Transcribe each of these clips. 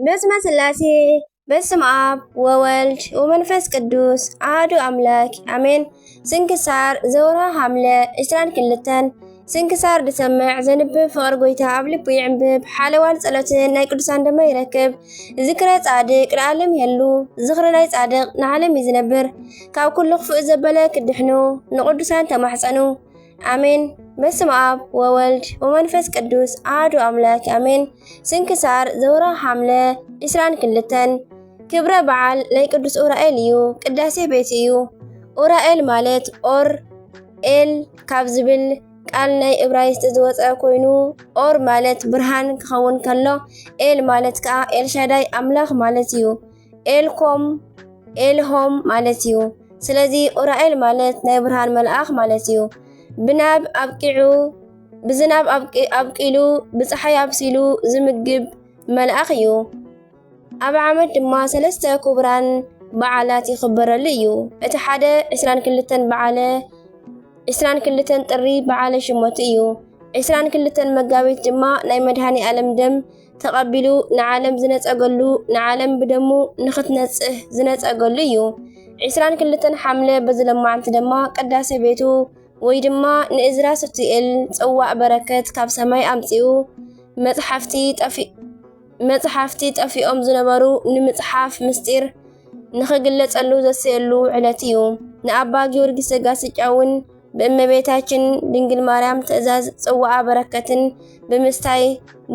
በስመ ስላሴ፣ በስመ ኣብ ወወልድ ወመንፈስ ቅዱስ ኣሐዱ ኣምላክ ኣሜን። ስንክሳር ዘወርሃ ሐምለ ዕስራን ክልተን። ስንክሳር ዝሰምዕ ዘንብብ ፍቕሪ ጎይታ ኣብ ልቡ ይዕንብብ። ሓለዋን ጸሎትን ናይ ቅዱሳን ደማ ይረክብ። ዝክረ ጻድቅ ለዓለም ይህሉ፣ ዝኽሪ ናይ ጻድቅ ንዓለም እዩ ዝነብር። ካብ ኩሉ ክፉእ ዘበለ ክድሕኑ ንቅዱሳን ተማሕጸኑ። ኣሜን። በስመ ኣብ ወወልድ ወመንፈስ ቅዱስ ኣሐዱ ኣምላክ ኣሜን። ስንክሳር ዘወርሃ ሐምለ ዕስራን ክልተን። ክብረ በዓል ናይ ቅዱስ ኡራኤል እዩ። ቅዳሴ ቤት እዩ። ኡራኤል ማለት ኦር ኤል ካብ ዝብል ቃል ናይ እብራይስጥ ዝወጸ ኮይኑ፣ ኦር ማለት ብርሃን ክኸውን ከሎ፣ ኤል ማለት ከኣ ኤልሻዳይ ኣምላኽ ማለት እዩ። ኤልኮም፣ ኤልሆም ማለት እዩ። ስለዚ ኡራኤል ማለት ናይ ብርሃን መልኣኽ ማለት እዩ። ብናብ ኣብቂዑ፣ ብዝናብ ኣብቂ-፣ ኣብቂሉ፣ ብጸሓይ ኣብሲሉ ዝምግብ መልኣኽ እዩ። ኣብ ዓመት ድማ ሰለስተ ክቡራን በዓላት ይኽበረሉ እዩ። እቲ ሓደ ዕስራን ክልተን በዓለ፣ ዕስራን ክልተን ጥሪ በዓለ ሽሞቲ እዩ። ዕስራን ክልተን መጋቢት ድማ ናይ መድኃኔ ዓለም ደም ተቐቢሉ ንዓለም ዝነጸገሉ፣ ንዓለም ብደሙ ንኽትነጽህ ዝነጸገሉ እዩ። ዕስራን ክልተን ሐምለ በዚ ለማዕንቲ ድማ ቅዳሴ ቤቱ ወይ ድማ ንእዝራ ሱቱኤል ጽዋዕ በረከት ካብ ሰማይ ኣምጺኡ መጽሓፍቲ ጠፊ-፣ መጽሓፍቲ ጠፊኦም ዝነበሩ ንምጽሓፍ ምስጢር ንኽግለጸሉ ዘስየሉ ዕለት እዩ። ንኣባ ጊዮርጊስ ዘጋስጫ እውን ብእመቤታችን ድንግል ማርያም ትእዛዝ ጽዋዓ በረከትን ብምስታይ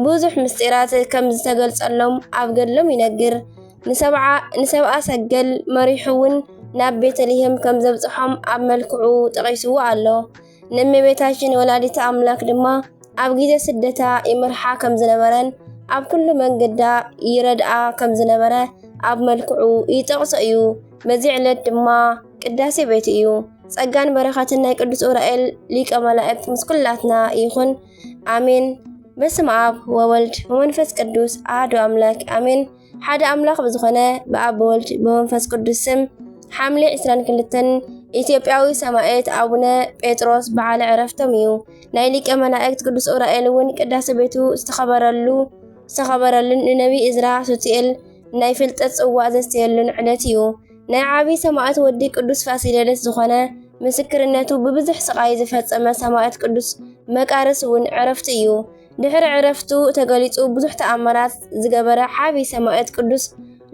ብዙሕ ምስጢራት ከም ዝተገልጸሎም ኣብ ገድሎም ይነግር። ንሰብዓ-፣ ንሰብኣ ሰገል መሪሑ እውን ናብ ቤተልሔም ከም ዘብጽሖም ኣብ መልክዑ ጠቒስዎ ኣሎ። ንእመቤታችን ወላዲተ ኣምላክ ድማ ኣብ ግዜ ስደታ ይመርሓ ከም ዝነበረን ኣብ ኩሉ መንገዳ ይረድኣ ከም ዝነበረ ኣብ መልክዑ ይጠቕሶ እዩ። በዚ ዕለት ድማ ቅዳሴ ቤት እዩ። ጸጋን በረኸትን ናይ ቅዱስ ኡራኤል ሊቀ መላእክት ምስ ኩላትና ይኹን። ኣሜን። በስመ ኣብ ወወልድ ወመንፈስ ቅዱስ ኣሐዱ ኣምላክ ኣሜን። ሓደ ኣምላኽ ብዝኾነ ብኣብ ብወልድ ብመንፈስ ቅዱስ ስም ሐምሌ ዕስራን ክልተን ኢትዮጵያዊ ሰማዕት ኣቡነ ጴጥሮስ በዓለ ዕረፍቶም እዩ። ናይ ሊቀ መላእክት ቅዱስ ኡራኤል እውን ቅዳሴ ቤቱ ዝተኸበረሉ፣ ዝተኸበረሉን ንነቢይ እዝራ ሱቱኤል ናይ ፍልጠት ጽዋዕ ዘስተየሉን ዕለት እዩ። ናይ ዓቢ ሰማዕት ወዲ ቅዱስ ፋሲለደስ ዝኾነ ምስክርነቱ ብብዙሕ ስቓይ ዝፈጸመ ሰማዕት ቅዱስ መቃርስ እውን ዕረፍቱ እዩ። ድሕሪ ዕረፍቱ ተገሊጹ ብዙሕ ተኣምራት ዝገበረ ዓቢ ሰማዕት ቅዱስ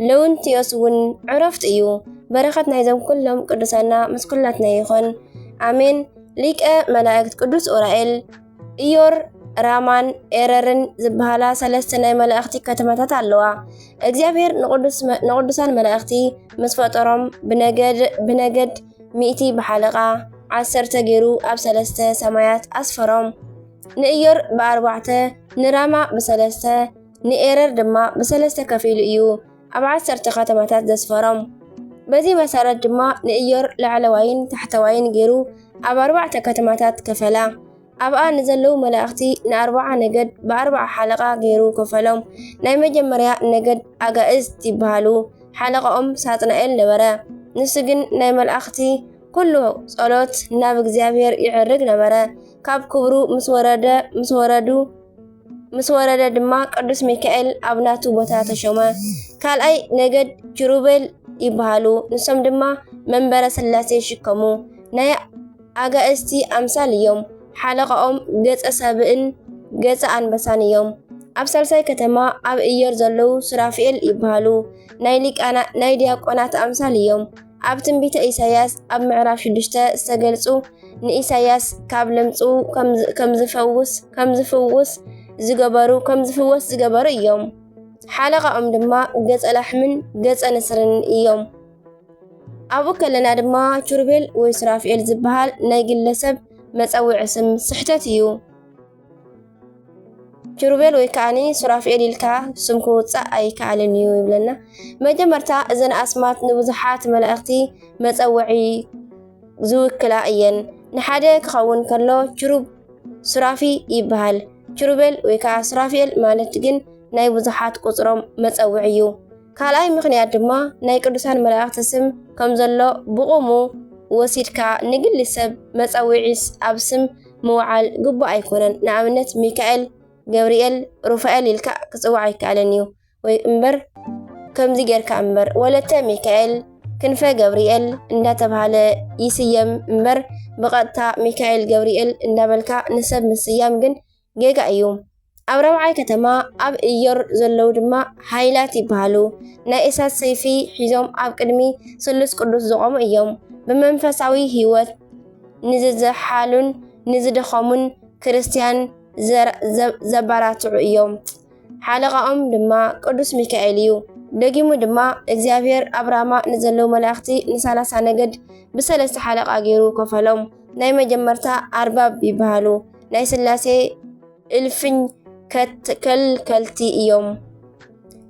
ለውንቲዮስ እውን ዕረፍቱ እዩ። በረኸት ናይዞም ኩሎም ቅዱሳና ምስ ኩላትና ይኹን። ኣሜን። ሊቀ መላእክት ቅዱስ ኡራኤል። ኢዮር፣ ራማን ኤረርን ዝበሃላ ሰለስተ ናይ መላእኽቲ ከተማታት ኣለዋ። እግዚኣብሔር ንቅዱስ መ-፣ ንቅዱሳን መላእኽቲ ምስ ፈጠሮም ብነገድ፣ ብነገድ ሚእቲ ብሓለቓ ዓሰርተ ገይሩ ኣብ ሰለስተ ሰማያት ኣስፈሮም። ንእዮር ብኣርባዕተ፣ ንራማ ብሰለስተ፣ ንኤረር ድማ ብሰለስተ ከፊሉ እዩ ኣብ ዓሰርተ ከተማታት ዘስፈሮም። በዚ መሰረት ድማ ንእዮር ላዕለዋይን ታሕተዋይን ገይሩ ኣብ ኣርባዕተ ከተማታት ከፈላ። ኣብኣ ንዘለዉ መላእኽቲ ንኣርብዓ ነገድ ብኣርብዓ ሓለቓ ገይሩ ከፈሎም። ናይ መጀመርያ ነገድ ኣጋእዝት ይበሃሉ። ሓለቓኦም ሳጥናኤል ነበረ። ንሱ ግን ናይ መላእኽቲ ኩሉ ጸሎት ናብ እግዚኣብሔር ይዕርግ ነበረ። ካብ ክብሩ ምስ ወረደ፣ ምስ ወረዱ፣ ምስ ወረደ ድማ ቅዱስ ሚካኤል ኣብ ናቱ ቦታ ተሾመ። ካልኣይ ነገድ ኪሩቤል ይበሃሉ። ንሶም ድማ መንበረ ሥላሴ ይሽከሙ። ናይ ኣጋእዝቲ ኣምሳል እዮም። ሓለቓኦም ገጸ ሰብእን ገጸ ኣንበሳን እዮም። ኣብ ሳልሳይ ከተማ ኣብ እዮር ዘለዉ ሱራፊኤል ይበሃሉ። ናይ ሊቃና-፣ ናይ ዲያቆናት ኣምሳል እዮም። ኣብ ትንቢተ ኢሳይያስ ኣብ ምዕራፍ ሽዱሽተ ዝተገልጹ ንኢሳይያስ ካብ ለምጹ ከም ዝ-፣ ከም ዝፈውስ፣ ከም ዝፍውስ ዝገበሩ፣ ከም ዝፍወስ ዝገበሩ እዮም። ሓለቓኦም ድማ ገጸ ላሕምን ገጸ ንስርን እዮም። ኣብኡ ከለና ድማ ኪሩቤል ወይ ሱራፊኤል ዝበሃል ናይ ግለሰብ መጸውዒ ስም ስሕተት እዩ። ኪሩቤል ወይ ከኣኒ ሱራፊኤል ኢልካ ስም ክውጻእ ኣይከኣልን እዩ ይብለና። መጀመርታ እዘን ኣስማት ንብዙሓት መላእኽቲ መጸውዒ ዝውክላ እየን። ንሓደ ክኸውን ከሎ ኪሩብ ሱራፊ ይበሃል። ኪሩቤል ወይ ከኣ ሱራፊኤል ማለት ግን ናይ ብዙሓት ቁጽሮም መጸውዒ እዩ። ካልኣይ ምኽንያት ድማ ናይ ቅዱሳን መላእኽቲ ስም ከም ዘሎ ብቑሙ ወሲድካ ንግሊ ሰብ መጸውዒ ስ-፣ ኣብ ስም ምውዓል ግቡእ ኣይኮነን። ንኣብነት ሚካኤል፣ ገብርኤል፣ ሩፋኤል ኢልካ ክጽዋዕ ኣይከኣልን እዩ። ወይ እምበር ከምዚ ጌርካ እምበር፣ ወለተ ሚካኤል፣ ክንፈ ገብርኤል እንዳተባሃለ ይስየም እምበር፣ ብቐጥታ ሚካኤል ገብርኤል እንዳበልካ ንሰብ ምስያም ግን ጌጋ እዩ። ኣብ ራብዓይ ከተማ ኣብ እዮር ዘለዉ ድማ ሃይላት ይበሃሉ። ናይ እሳት ሰይፊ ሒዞም ኣብ ቅድሚ ስሉስ ቅዱስ ዝቖሙ እዮም። ብመንፈሳዊ ህይወት ንዝዘሓሉን ንዝደኸሙን ክርስትያን ዘር-፣ ዘ-፣ ዘባራትዑ እዮም። ሓለቓኦም ድማ ቅዱስ ሚካኤል እዩ። ደጊሙ ድማ እግዚኣብሔር ኣብ ራማ ንዘለዉ መላእኽቲ ንሳላሳ ነገድ ብሰለስተ ሓለቓ ገይሩ ከፈሎም። ናይ መጀመርታ ኣርባብ ይበሃሉ። ናይ ስላሴ እልፍኝ ከት-፣ ከልከልቲ እዮም።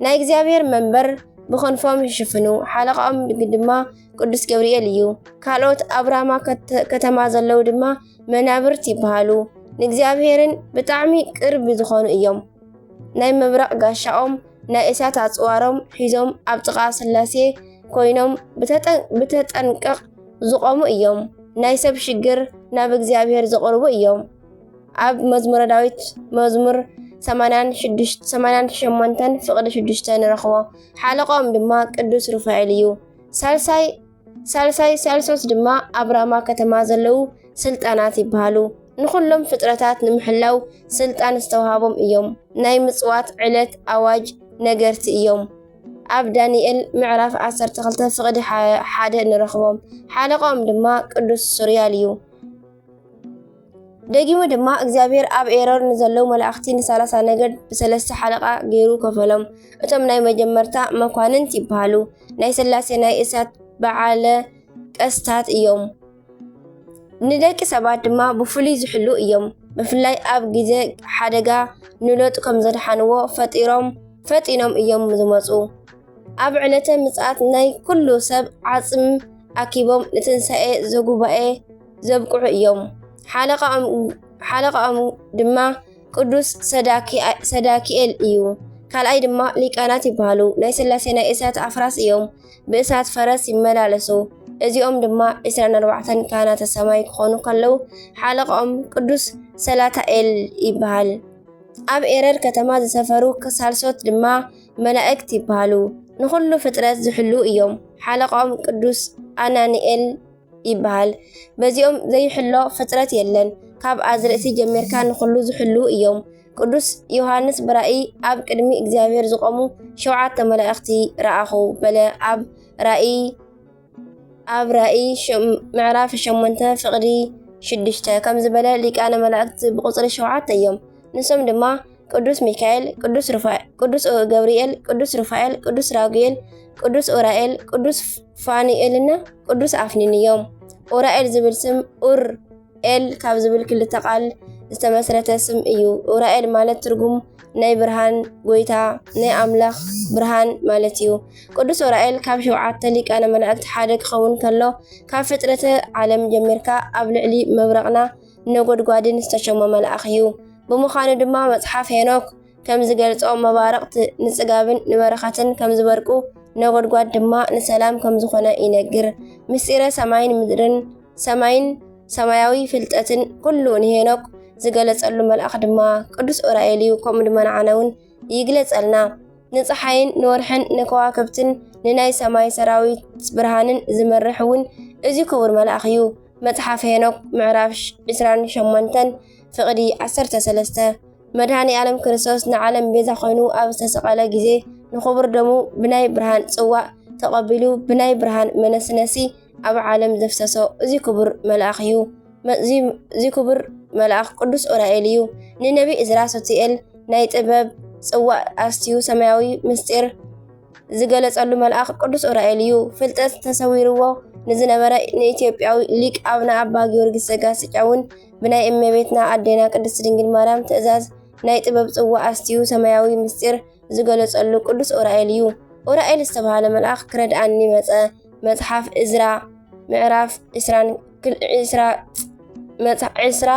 ናይ እግዚኣብሔር መንበር ብኽንፎም ይሽፍኑ። ሓለቓኦም ድማ ቅዱስ ገብርኤል እዩ። ካልኦት ኣብ ራማ ከተ-፣ ከተማ ዘለዉ ድማ መናብርት ይበሃሉ። ንእግዚኣብሔርን ብጣዕሚ ቅርብ ዝኾኑ እዮም። ናይ መብረቕ ጋሻኦም ናይ እሳት ኣጽዋሮም ሒዞም ኣብ ጥቓ ስላሴ ኮይኖም ብተጠ-፣ ብተጠንቀቕ ዝቖሙ እዮም። ናይ ሰብ ሽግር ናብ እግዚኣብሔር ዘቕርቡ እዮም። ኣብ መዝሙረ ዳዊት መዝሙር ሰማንያን ሽዱሽተ፣ ሰማንያን ሸሞንተን ፍቕዲ ሽዱሽተ ንረኽቦ። ሓለቓኦም ድማ ቅዱስ ሩፋኤል እዩ። ሳልሳይ፣ ሳልሳይ፣ ሳልሶት ድማ ኣብ ራማ ከተማ ዘለዉ ስልጣናት ይበሃሉ። ንኹሎም ፍጥረታት ንምሕላው ስልጣን ዝተዋሃቦም እዮም። ናይ ምጽዋት ዕለት ኣዋጅ ነገርቲ እዮም። ኣብ ዳንኤል ምዕራፍ ዓሰርተ ክልተ ፍቕዲ ሓ-፣ ሓደ ንረኽቦም። ሓለቓኦም ድማ ቅዱስ ሱርያል እዩ። ደጊሙ ድማ እግዚኣብሔር ኣብ ኤሮር ንዘለዉ መላእኽቲ ንሳላሳ ነገድ ብሰለስተ ሓለቓ ገይሩ ከፈሎም። እቶም ናይ መጀመርታ መኳንንት ይበሃሉ። ናይ ስላሴ ናይ እሳት በዓለ ቀስታት እዮም። ንደቂ ሰባት ድማ ብፍሉይ ዝሕሉ እዮም። ብፍላይ ኣብ ግዜ ሓደጋ ንሎጥ ከም ዘድሓንዎ ፈጢሮም፣ ፈጢኖም እዮም ዝመጹ። ኣብ ዕለተ ምጽኣት ናይ ኩሉ ሰብ ዓጽም ኣኪቦም ንትንሳኤ ዘጉባኤ ዘብቅዑ እዮም። ሓለቓኦም፣ ሓለቓኦም ድማ ቅዱስ ሰዳኪ-፣ ሰዳኪኤል እዩ። ካልኣይ ድማ ሊቃናት ይበሃሉ። ናይ ስላሴ ናይ እሳት ኣፍራስ እዮም። ብእሳት ፈረስ ይመላለሱ። እዚኦም ድማ ዕስራን ኣርባዕተን ካህናተ ሰማይ ክኾኑ ከለዉ፣ ሓለቓኦም ቅዱስ ሰላታኤል ይበሃል። ኣብ ኤረር ከተማ ዝሰፈሩ ሳልሶት ድማ መላእክት ይበሃሉ። ንኹሉ ፍጥረት ዝሕሉ እዮም። ሓለቓኦም ቅዱስ ኣናንኤል ይበሃል። በዚኦም ዘይሕሎ ፍጥረት የለን። ካብ ኣዝርእቲ ጀሚርካ ንኹሉ ዝሕሉ እዮም። ቅዱስ ዮሃንስ ብራእይ ኣብ ቅድሚ እግዚኣብሔር ዝቖሙ ሸውዓተ መላእኽቲ ረኣኹ በለ። ኣብ ራእይ፣ ኣብ ራእይ ሸም-፣ ምዕራፍ ሸሞንተ ፍቕዲ ሽዱሽተ ከም ዝበለ ሊቃነ መላእክት ብቁጽሪ ሸውዓተ እዮም። ንሶም ድማ ቅዱስ ሚካኤል፣ ቅዱስ ሩፋ-፣ ቅዱስ ገብርኤል፣ ቅዱስ ሩፋኤል፣ ቅዱስ ራጉኤል፣ ቅዱስ ኡራኤል፣ ቅዱስ ፋኑኤልና ቅዱስ ኣፍኒን እዮም። ኡራኤል ዝብል ስም ኡር ኤል ካብ ዝብል ክልተ ቃል ዝተመስረተ ስም እዩ። ኡራኤል ማለት ትርጉም ናይ ብርሃን ጎይታ፣ ናይ ኣምላኽ ብርሃን ማለት እዩ። ቅዱስ ኡራኤል ካብ ሸውዓተ ሊቃነ መላእክት ሓደ ክኸውን ከሎ፣ ካብ ፍጥረተ ዓለም ጀሚርካ ኣብ ልዕሊ መብረቕና ነጎድጓድን ዝተሸሞ መልኣኽ እዩ። ብምዃኑ ድማ መጽሓፍ ሄኖክ ከም ዝገልጾ፣ መባርቕት ንጽጋብን ንበረኸትን ከም ዝበርቁ፣ ነጎድጓድ ድማ ንሰላም ከም ዝኾነ ይነግር። ምስጢረ ሰማይን ምድርን፣ ሰማይን ሰማያዊ ፍልጠትን ኩሉ ንሄኖክ ዝገለጸሉ መልኣኽ ድማ ቅዱስ ኡራኤል እዩ። ከምኡ ድማ ንዓና እውን ይግለጸልና። ንጸሓይን ንወርሕን ንከዋክብትን ንናይ ሰማይ ሰራዊት ብርሃንን ዝመርሕ እውን እዚ ክቡር መልኣኽ እዩ። መጽሓፍ ሄኖክ ምዕራፍ ዕስራን ሸሞንተን ፍቕዲ ዓሰርተ ሰለስተ። መድኃኔ ዓለም ክርስቶስ ንዓለም ቤዛ ኮይኑ ኣብ ዝተሰቐለ ግዜ ንኽቡር ደሙ ብናይ ብርሃን ጽዋእ ተቐቢሉ ብናይ ብርሃን መነስነሲ ኣብ ዓለም ዘፍሰሶ እዚ ክቡር መልኣኽ እዩ። መ-፣ እዚ፣ እዚ ክቡር መልኣኽ ቅዱስ ኡራኤል እዩ። ንነቢ እዝራ ሱቱኤል ናይ ጥበብ ጽዋእ ኣስትዩ ሰማያዊ ምስጢር ዝገለጸሉ መልኣኽ ቅዱስ ኡራኤል እዩ። ፍልጠት ተሰዊርዎ ንዝነበረ ንኢትዮጵያዊ ሊቅ ኣቡነ ኣባ ጊዮርጊስ ዘጋስጫ እውን ብናይ እመቤትና ኣዴና ቅድስት ድንግል ማርያም ትእዛዝ ናይ ጥበብ ጽዋእ ኣስትዩ ሰማያዊ ምስጢር ዝገለጸሉ ቅዱስ ኡራኤል እዩ። ኡራኤል ዝተባህለ መልኣኽ ክረድኣኒ መጸ። መጽሓፍ እዝራ ምዕራፍ ዕስራን ክል-፣ ዕስራ፣ መጽ-፣ ዕስራ፣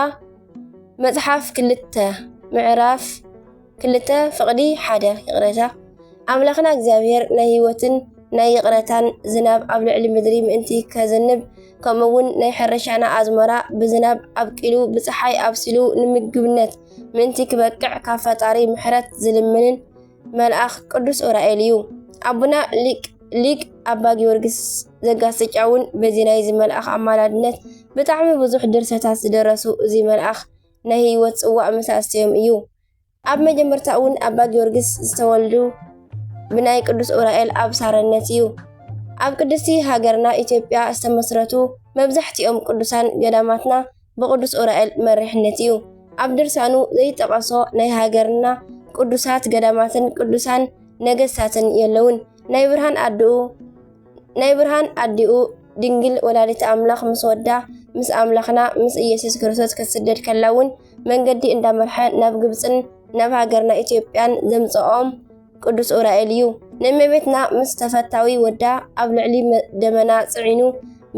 መጽሓፍ ክልተ ምዕራፍ ክልተ ፍቕዲ ሓደ። ይቕረታ። ኣምላኽና እግዚኣብሔር ናይ ህይወትን ናይ ይቕረታን ዝናብ ኣብ ልዕሊ ምድሪ ምእንቲ ከዘንብ፣ ከምኡ እውን ናይ ሕርሻና ኣዝመራ ብዝናብ ኣብቂሉ ብጸሓይ ኣብሲሉ ንምግብነት ምእንቲ ክበቅዕ ካብ ፈጣሪ ምሕረት ዝልምንን መልኣኽ ቅዱስ ኡራኤል እዩ። ኣቦና ሊቅ ሊቅ ኣባ ጊዮርጊስ ዘጋስጫ እውን በዚ ናይዚ መልኣኽ ኣማላድነት ብጣዕሚ ብዙሕ ድርሰታት ዝደረሱ እዚ መልኣኽ ናይ ህይወት ጽዋእ ምስ ኣስተዮም እዩ። ኣብ መጀመርታ እውን ኣባ ጊዮርጊስ ዝተወልዱ ብናይ ቅዱስ ኡራኤል ኣብሳረነት እዩ። ኣብ ቅድስቲ ሃገርና ኢትዮጵያ ዝተመስረቱ መብዛሕትኦም ቅዱሳን ገዳማትና ብቅዱስ ኡራኤል መሪሕነት እዩ። ኣብ ድርሳኑ ዘይጠቐሶ ናይ ሃገርና ቅዱሳት ገዳማትን ቅዱሳን ነገስታትን የለውን። ናይ ብርሃን ኣድኡ ናይ ብርሃን ኣዲኡ ድንግል ወላዲተ ኣምላኽ ምስ ወዳ ምስ ኣምላኽና ምስ ኢየሱስ ክርስቶስ ክትስደድ ከላ እውን መንገዲ እንዳመርሐ ናብ ግብፅን ናብ ሃገርና ኢትዮጵያን ዘምፅኦም ቅዱስ ኡራኤል እዩ። ንእመቤትና ምስ ተፈታዊ ወዳ ኣብ ልዕሊ መ- ደመና ፅዒኑ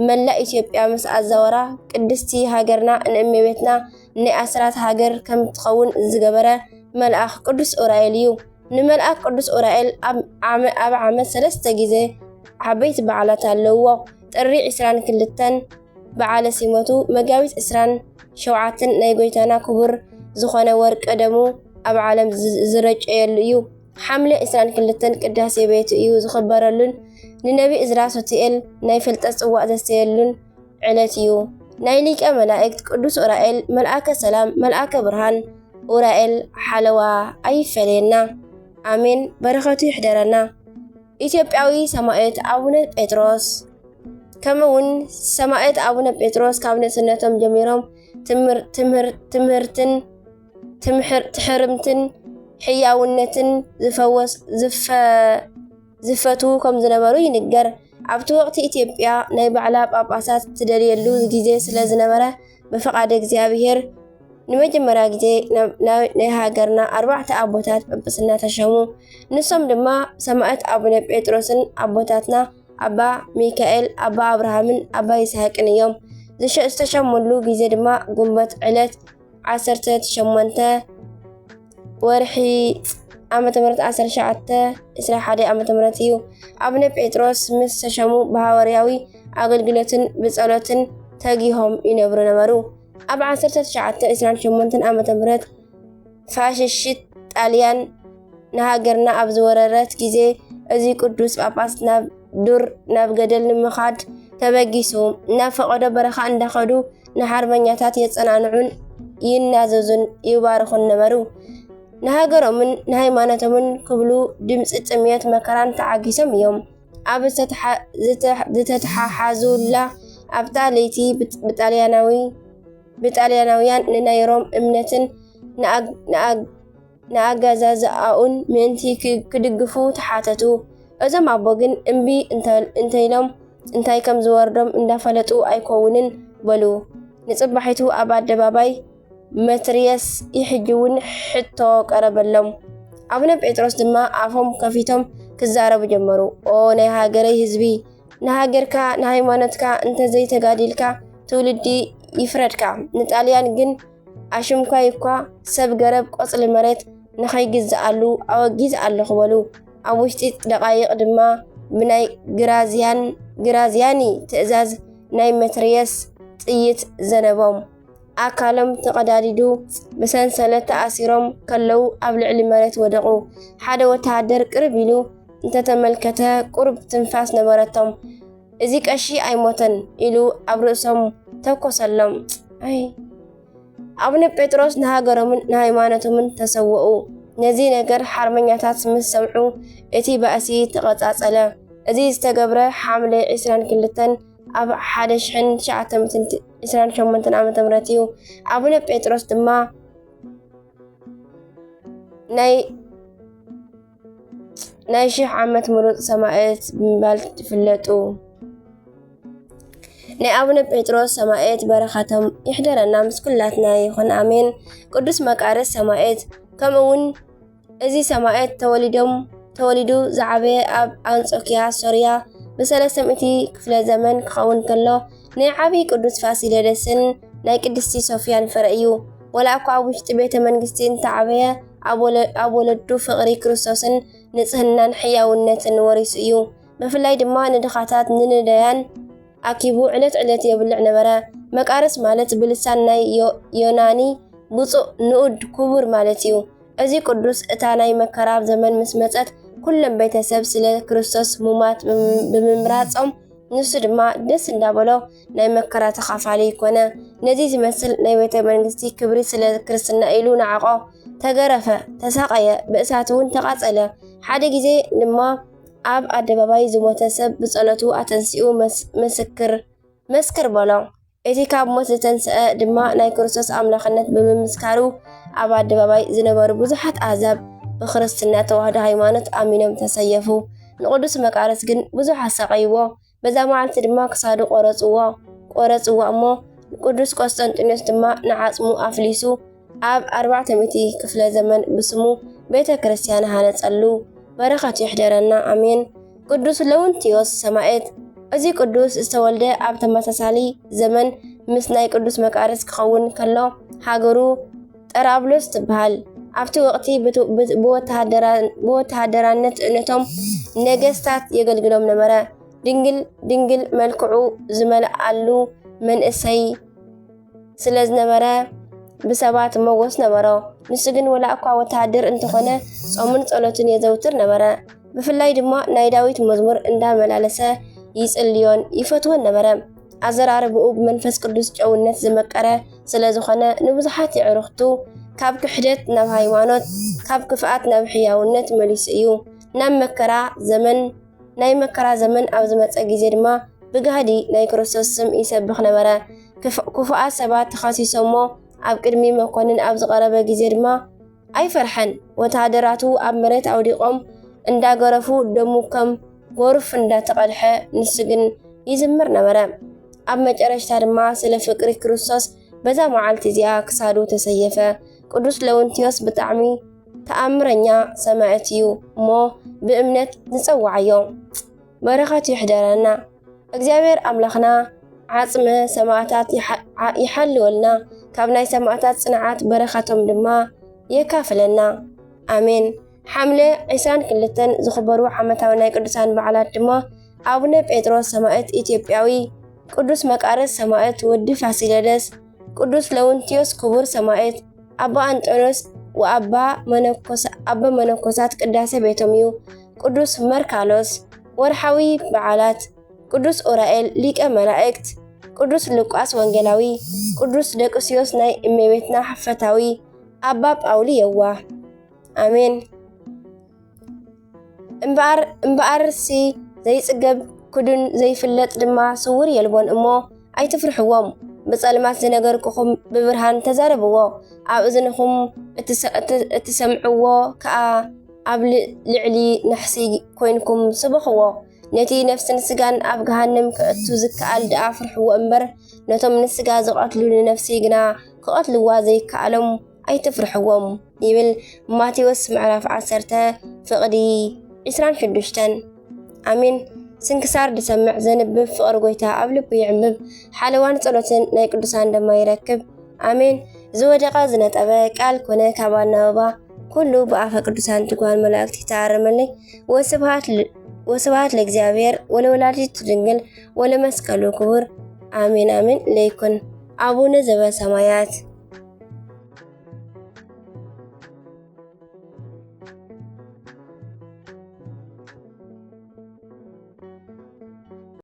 መላእ ኢትዮጵያ ምስ ኣዛወራ ቅድስቲ ሃገርና ንእመቤትና ናይ ኣስራት ሃገር ከም ትኸውን ዝገበረ መልኣኽ ቅዱስ ኡራኤል እዩ። ንመልኣኽ ቅዱስ ኡራኤል ኣብ ዓመ- ኣብ ዓመት ሰለስተ ግዜ ዓበይቲ በዓላት ኣለውዎ። ጥሪ ዕስራን ክልተን በዓለ ሲመቱ፣ መጋቢት ዕስራን ሸውዓተን ናይ ጎይታና ክቡር ዝኾነ ወርቀ ደሙ ኣብ ዓለም ዝ- ዝረጨየሉ እዩ። ሓምለ ዕስራን ክልተን ቅዳሴ ቤቱ እዩ ዝኽበረሉን ንነቢ እዝራ ሱቱኤል ናይ ፍልጠት ጽዋእ ዘስተየሉን ዕለት እዩ። ናይ ሊቀ መላእክት ቅዱስ ኡራኤል መልኣከ ሰላም መልኣከ ብርሃን ኡራኤል ሓለዋ ኣይፈለየና። ኣሜን። በረኸቱ ይሕደረና። ኢትዮጵያዊ ሰማዕት ኣቡነ ጴጥሮስ ከምኡ እውን ሰማዕት ኣቡነ ጴጥሮስ ካብ ንእስነቶም ጀሚሮም ትምህር- ትምህር- ትምህርትን ትምሕር- ትሕርምትን ሕያውነትን ዝፈወስ ዝፈ- ዝፈትዉ ከም ዝነበሩ ይንገር። ኣብቲ ወቕቲ ኢትዮጵያ ናይ ባዕላ ጳጳሳት ትደልየሉ ግዜ ስለ ዝነበረ ብፍቓድ እግዚኣብሔር ንመጀመርያ ግዜ ናብ- ናብ- ናይ ሃገርና ኣርባዕተ ኣቦታት ጳጳስና ተሸሙ። ንሶም ድማ ሰማዕት ኣቡነ ጴጥሮስን ኣቦታትና ኣባ ሚካኤል፣ ኣባ ኣብርሃምን ኣባ ይስሐቅን እዮም። ዝሸ- ዝተሸሙሉ ግዜ ድማ ጉንበት ዕለት ዓሰርተ ሸሞንተ ወርሒ ዓመተ ምህረት ዓሰርተ ትሽዓተ ዕስራ ሓደ ዓመተ ምህረት እዩ። ኣቡነ ጴጥሮስ ምስ ተሸሙ ብሃዋርያዊ ኣገልግሎትን ብጸሎትን ተጊሆም ይነብሩ ነበሩ። ኣብ ዓሰርተ ትሽዓተ ዕስራን ሸሞንተን ዓመተ ምህረት ፋሽሽት ጣልያን ንሃገርና ኣብ ዝወረረት ግዜ እዚ ቅዱስ ጳጳስ ናብ ዱር ናብ ገደል ንምኻድ ተበጊሱ ናብ ፈቐዶ በረኻ እንዳኸዱ ንሓርበኛታት የጸናንዑን ይናዘዙን ይባርኹን ነበሩ። ንሃገሮምን ንሃይማኖቶምን ክብሉ ድምፂ ጥምየት መከራን ተዓጊሶም እዮም። ኣብ ዝተተሓ- ዝተሕ- ዝተተሓሓዙላ ኣብታ ለይቲ ብጥ- ብጣልያናዊ ብጣልያናውያን ንናይ ሮም እምነትን ንኣግ- ንኣግ- ንኣገዛዝኣኡን ምእንቲ ክ- ክድግፉ ተሓተቱ። እዞም ኣቦ ግን እምቢ እንተ- እንተኢሎም እንታይ ከም ዝወርዶም እንዳፈለጡ ኣይኮውንን በሉ። ንጽባሒቱ ኣብ ኣደባባይ መትርየስ ይሕጂ እውን ሕቶ ቀረበሎም። ኣቡነ ጴጥሮስ ድማ ኣፎም ከፊቶም ክዛረቡ ጀመሩ። ኦ ናይ ሃገረይ ህዝቢ፣ ንሃገርካ ንሃይማኖትካ እንተዘይተጋዲልካ ትውልዲ ይፍረድካ። ንጣልያን ግን ኣሽምኳይ እኳ ሰብ ገረብ ቆጽሊ መሬት ንኸይግዝኣሉ ኣወጊዝ ኣለኹ በሉ። ኣብ ውሽጢ ደቓይቕ ድማ ብናይ ግራዝያን ግራዝያኒ ትእዛዝ ናይ መትርየስ ጥይት ዘነቦም። ኣካሎም ተቐዳዲዱ ብሰንሰለት ተኣሲሮም ከለዉ ኣብ ልዕሊ መሬት ወደቑ። ሓደ ወተሃደር ቅርብ ኢሉ እንተተመልከተ ቁሩብ ትንፋስ ነበረቶም። እዚ ቀሺ ኣይሞተን ኢሉ ኣብ ርእሶም ተኮሰሎም። ኣይ ኣቡነ ጴጥሮስ ንሃገሮምን ንሃይማኖቶምን ተሰወኡ። ነዚ ነገር ሓርበኛታት ምስ ሰምዑ እቲ ባእሲ ተቐጻጸለ። እዚ ዝተገብረ ሓምለ ዕስራን ክልተን ኣብ ሓደ ሽሕን ትሽዓተ ሚእትን ዕስራን ሸሞንተን ዓመተ ምህረት እዩ። ኣቡነ ጴጥሮስ ድማ ናይ ናይ ሽሕ ዓመት ምሩፅ ሰማእት ብምባል ትፍለጡ። ናይ ኣቡነ ጴጥሮስ ሰማእት በረኸቶም ይሕደረና ምስ ኩላትና ይኹን ኣሜን። ቅዱስ መቃርስ ሰማእት ከምኡ እውን እዚ ሰማእት ተወሊዶም ተወሊዱ ዝዓበየ ኣብ ኣንጾኪያ ሶርያ ብሰለስተ ሚእቲ ክፍለ ዘመን ክኸውን ከሎ ናይ ዓብዪ ቅዱስ ፋሲለደስን ናይ ቅድስቲ ሶፊያን ፍረ እዩ። ወላ እኳ ኣብ ውሽጢ ቤተ መንግስቲ እንተዓበየ ኣብ ወለ- ኣብ ወለዱ ፍቕሪ ክርስቶስን ንጽህናን ሕያውነትን ወሪሱ እዩ። ብፍላይ ድማ ንድኻታት ንንደያን ኣኪቡ ዕለት ዕለት የብልዕ ነበረ። መቃርስ ማለት ብልሳን ናይ ዮ- ዮናኒ ብፁዕ ንኡድ ክቡር ማለት እዩ። እዚ ቅዱስ እታ ናይ መከራ ዘመን ምስ መጸት፣ ኩሎም ቤተሰብ ስለ ክርስቶስ ሙማት ብምምራጾም፣ ንሱ ድማ ደስ እንዳበሎ ናይ መከራ ተኻፋሊ ኮነ። ነዚ ዝመስል ናይ ቤተ መንግስቲ ክብሪ ስለ ክርስትና ኢሉ ነዓቖ፣ ተገረፈ፣ ተሳቐየ፣ ብእሳት እውን ተቓጸለ። ሓደ ግዜ ድማ ኣብ ኣደባባይ ዝሞተ ሰብ ብጸሎቱ ኣተንሲኡ መስ-፣ መስክር፣ መስክር በሎ። እቲ ካብ ሞት ዝተንስአ ድማ ናይ ክርስቶስ ኣምላኽነት ብምምስካሩ፣ ኣብ ኣደባባይ ዝነበሩ ብዙሓት ኣህዛብ ብክርስትና ተዋህዶ ሃይማኖት ኣሚኖም ተሰየፉ። ንቅዱስ መቃርስ ግን ብዙሕ ኣሳቀይዎ። በዛ መዓልቲ ድማ ክሳዱ ቆረጽዎ፣ ቆረጽዎ እሞ፣ ቅዱስ ቆስጠንጢኖስ ድማ ንዓጽሙ ኣፍሊሱ ኣብ ኣርባዕተ ሚእቲ ክፍለ ዘመን ብስሙ ቤተ ክርስቲያን ሃነጸሉ። በረኸቱ ይሕደረና፣ ኣሜን። ቅዱስ ለውንቲዮስ ሰማዕት። እዚ ቅዱስ ዝተወልደ ኣብ ተመሳሳሊ ዘመን ምስ ናይ ቅዱስ መቃርስ ክኸውን ከሎ፣ ሃገሩ ጠራብሎስ ትበሃል። ኣብቲ ወቕቲ ብት-፣ ብት-፣ ብወተሃደራ-፣ ብወተሃደራነት ነቶም ነገስታት የገልግሎም ነበረ። ድንግል፣ ድንግል መልክዑ ዝመልኣሉ መንእሰይ ስለ ዝነበረ፣ ብሰባት ሞገስ ነበሮ። ንሱ ግን፣ ወላ እኳ ወተሃደር እንተኾነ፣ ጾምን ጸሎትን የዘውትር ነበረ። ብፍላይ ድማ ናይ ዳዊት መዝሙር እንዳመላለሰ ይጽልዮን ይፈትዎን ነበረ። ኣዘራርባኡ ብመንፈስ ቅዱስ ጨውነት ዝመቀረ ስለ ዝኾነ፣ ንብዙሓት የዕሩኽቱ ካብ ክሕደት ናብ ሃይማኖት፣ ካብ ክፍኣት ናብ ሕያውነት መሊሱ እዩ። ናብ መከራ ዘመን፣ ናይ መከራ ዘመን ኣብ ዝመጸ ግዜ ድማ፣ ብጋህዲ ናይ ክርስቶስ ስም ይሰብኽ ነበረ። ክፍ-፣ ክፉኣት ሰባት ተኸሲሶሞ ኣብ ቅድሚ መኮንን ኣብ ዝቐረበ ግዜ ድማ ኣይፈርሐን። ወተሃደራቱ ኣብ መሬት ኣውዲቖም እንዳገረፉ፣ ደሙ ከም ጎርፍ እንዳተቐድሐ፣ ንሱ ግን ይዝምር ነበረ። ኣብ መጨረሽታ ድማ ስለ ፍቅሪ ክርስቶስ በዛ መዓልቲ እዚኣ ክሳዱ ተሰየፈ። ቅዱስ ለውንቲዮስ ብጣዕሚ ተኣምረኛ ሰማዕት እዩ እሞ፣ ብእምነት ንጸውዓዮ። በረኸቱ ይሕደረና። እግዚኣብሔር ኣምላኽና ዓጽመ ሰማዕታት ይሓ-፣ ዓ-፣ ይሓልወልና፣ ካብ ናይ ሰማዕታት ጽንዓት በረኸቶም ድማ የካፍለና። ኣሜን። ሓምለ ዕስራን ክልተን ዝኽበሩ ዓመታዊ ናይ ቅዱሳን በዓላት ድማ፣ ኣቡነ ጴጥሮስ ሰማዕት ኢትዮጵያዊ፣ ቅዱስ መቃርስ ሰማዕት ወዲ ፋሲለደስ፣ ቅዱስ ለውንቲዮስ ክቡር ሰማዕት፣ ኣባ ኣንጦንዮስ ወኣባ መነኮሳ-፣ ኣባ መነኮሳት ቅዳሴ ቤቶም እዩ። ቅዱስ መርካሎስ። ወርሓዊ በዓላት፣ ቅዱስ ኡራኤል ሊቀ መላእክት፣ ቅዱስ ሉቃስ ወንጌላዊ፣ ቅዱስ ደቅስዮስ ናይ እመቤትና ፈታዊ፣ ኣባ ጳውሊ የዋህ። ኣሜን። እምበኣር፣ እምበኣርሲ ዘይጽገብ ክዱን ዘይፍለጥ ድማ ስውር የልቦን እሞ ኣይትፍርሕዎም። ብጸልማት ዝነገርኩኹም ብብርሃን ተዛረብዎ። ኣብ እዝንኹም እትሰ-፣ እት-፣ እትሰምዕዎ ከኣ ኣብ ል-፣ ልዕሊ ናሕሲ ኮይንኩም ስበኽዎ። ነቲ ነፍስን ስጋን ኣብ ገሃነም ከእቱ ዝከኣል ደኣ ፍርሕዎ እምበር፣ ነቶም ንስጋ ዝቐትሉ ንነፍሲ ግና ክቐትልዋ ዘይከኣሎም ኣይትፍርሕዎም ይብል ማቴዎስ ምዕራፍ ዓሰርተ ፍቕዲ ዕስራን ሽዱሽተን። ኣሜን። ስንክሳር ዝሰምዕ ዘንብብ ፍቕሪ ጎይታ ኣብ ልቡ ይዕምብ፣ ሓለዋን ጸሎትን ናይ ቅዱሳን ደማ ይረክብ። ኣሜን። ዝወደቐ ዝነጠበ ቃል ኮነ ካብ ኣናብባ ኩሉ ብኣፈ ቅዱሳን ትጓል መላእክት ይተኣረመለይ። ወስብሐት ል-፣ ወስብሐት ለእግዚኣብሔር ወለወላዲቱ ድንግል ወለመስቀሉ ክቡር። ኣሜን፣ ኣሜን ለይኩን። ኣቡነ ዘበሰማያት።